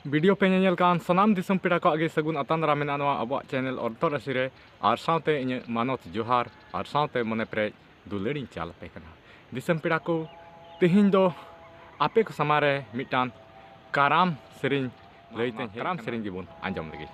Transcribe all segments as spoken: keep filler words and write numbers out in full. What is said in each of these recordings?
Video ᱯᱮ ᱧᱮᱧᱮᱞ ᱠᱟᱱ ᱥᱟᱱᱟᱢ ᱫᱤᱥᱚᱢ ᱯᱮᱲᱟ ᱠᱚᱣᱟᱜ ᱜᱮ ᱥᱟᱹᱜᱩᱱ ᱟᱛᱟᱝ ᱫᱟᱨᱟᱢ ᱢᱮᱱᱟᱜᱼᱟ ᱱᱚᱣᱟ ᱟᱵᱚᱣᱟᱜ ᱪᱮᱱᱮᱞ ᱚᱨᱛᱚ ᱨᱟᱹᱥᱤ ᱨᱮ, ᱟᱨ ᱥᱟᱶᱛᱮ ᱤᱧᱟᱹᱜ ᱢᱟᱱᱚᱛ ᱡᱚᱦᱟᱨ ᱟᱨ ᱥᱟᱶᱛᱮ ᱢᱚᱱᱮ ᱯᱮᱨᱮᱡ ᱫᱩᱞᱟᱹᱲᱤᱧ ᱪᱟᱞ ᱟᱯᱮ ᱠᱟᱱᱟ᱾ ᱫᱤᱥᱚᱢ ᱯᱮᱲᱟ ᱠᱚ, ᱛᱮᱦᱮᱧ ᱫᱚ ᱟᱯᱮ ᱠᱚ ᱥᱟᱢᱟᱝ ᱨᱮ ᱢᱤᱫᱴᱟᱝ ᱠᱟᱨᱟᱢ ᱥᱮᱨᱮᱧ ᱞᱟᱹᱭ ᱛᱮᱧ ᱦᱮᱡ ᱠᱟᱨᱟᱢ ᱟᱠᱟᱱᱟ᱾ ᱥᱮᱨᱮᱧ ᱜᱮᱵᱚᱱ ᱟᱸᱡᱚᱢ ᱞᱮᱜᱮ᱾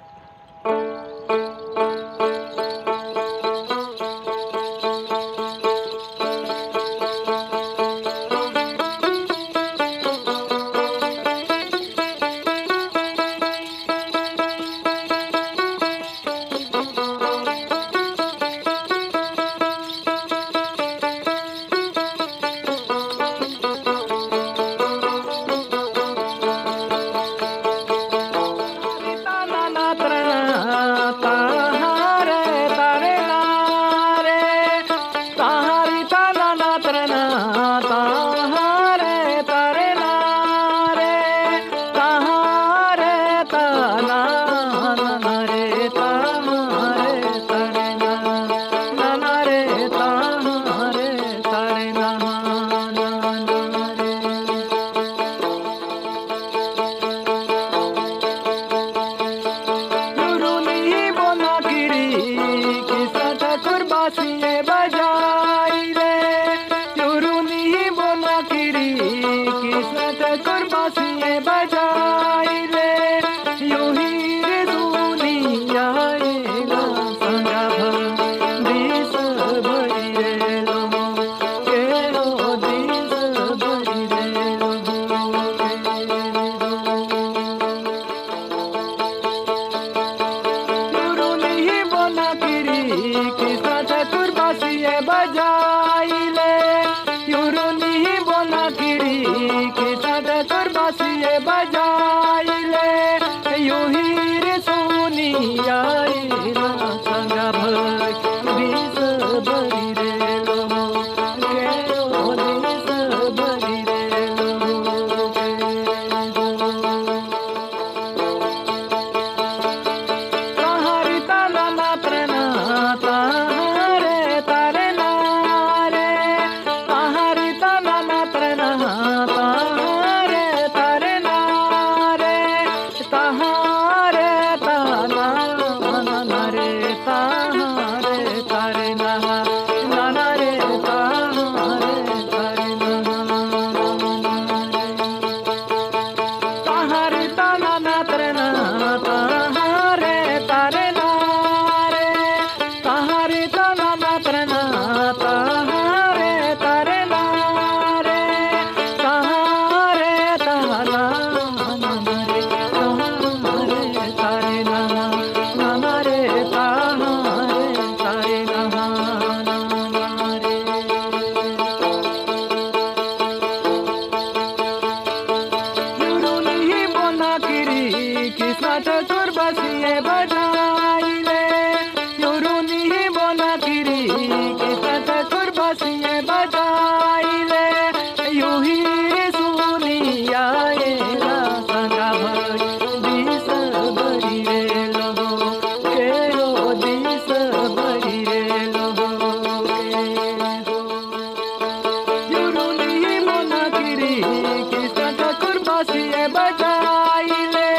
बजाइले,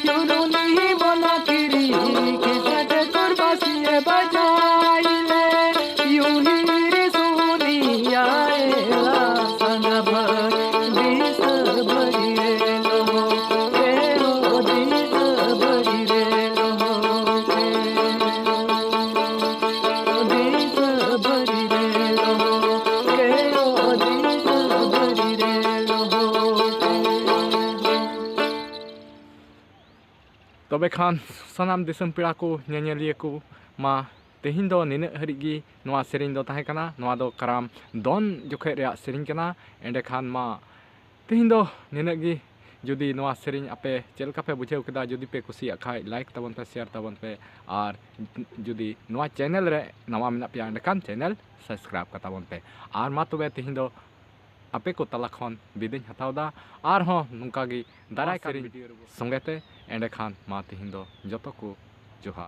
यूं धुनी मन किरी, किसट तुरबसिए बजाइले, यूं ही रे सुनिया एला संग भर, दिस बड़ी रे लो, ए ओ दिस बड़ी रे लो, ए ओ दिस बड़ी रे लो, ए ओ दिस बड़ी रे लो। ᱛᱚᱵᱮ ᱠᱷᱟᱱ ᱥᱟᱱᱟᱢ ᱫᱤᱥᱚᱢ ᱯᱮᱲᱟ ᱠᱚ, ᱧᱮᱧᱮᱞᱤᱭᱟᱹ ᱠᱚ, ᱢᱟ ᱛᱮᱦᱮᱧ ᱫᱚ ᱱᱤᱱᱟᱹᱜ ᱦᱟᱹᱨᱤᱡ ᱜᱮ ᱱᱚᱣᱟ ᱥᱮᱨᱮᱧ ᱫᱚ ᱛᱟᱦᱮᱸ ᱠᱟᱱᱟ᱾ ᱱᱚᱣᱟ ᱫᱚ ᱠᱟᱨᱟᱢ ᱫᱚᱱ ᱡᱚᱠᱷᱮᱡ ᱨᱮᱭᱟᱜ ᱥᱮᱨᱮᱧ ᱠᱟᱱᱟ᱾ ᱮᱸᱰᱮᱠᱷᱟᱱ ᱢᱟ ᱛᱮᱦᱮᱧ ᱫᱚ ᱱᱤᱱᱟᱹᱜ ᱜᱮ᱾ ᱡᱩᱫᱤ ᱱᱚᱣᱟ ᱥᱮᱨᱮᱧ ᱟᱯᱮ ᱪᱮᱫ ᱞᱮᱠᱟ ᱯᱮ ᱵᱩᱡᱷᱟᱹᱣ ᱠᱮᱫᱟ, ᱡᱩᱫᱤ ᱯᱮ ᱠᱩᱥᱤᱭᱟᱜ ᱠᱷᱟᱡ, like ᱛᱟᱵᱚᱱ ᱯᱮ, share ᱛᱟᱵᱚᱱ ᱯᱮ, ᱟᱨ ᱡᱩᱫᱤ ᱱᱚᱣᱟ channel ᱨᱮ ᱱᱟᱣᱟ ᱢᱮᱱᱟᱜ ᱯᱮᱭᱟ, ᱮᱸᱰᱮᱠᱷᱟᱱ channel subscribe ᱠᱟᱛᱟ ᱵᱚᱱ ᱯᱮ᱾ ᱟᱨ ᱢᱟ ᱛᱚᱵᱮ ᱛᱮᱦᱮᱧ ᱫᱚ ᱟᱯᱮ ᱠᱚ ᱛᱟᱞᱟ ᱠᱷᱚᱱ ᱵᱤᱫᱟᱹᱧ ᱦᱟᱛᱟᱣ ᱫᱟ᱾ ᱟᱨᱦᱚᱸ ᱱᱚᱝᱠᱟ ᱜᱮ ᱫᱟᱨᱟᱭ ᱠᱟᱱ ᱥᱮᱨᱮᱧ video ᱨᱮᱵᱚ ᱥᱚᱸᱜᱮ ᱛᱮ᱾ ᱮᱸᱰᱮᱠᱷᱟᱱ ᱢᱟ ᱛᱮᱦᱮᱧ ᱫᱚ ᱡᱚᱛᱚ ᱠᱚ ᱡᱚᱦᱟᱨ᱾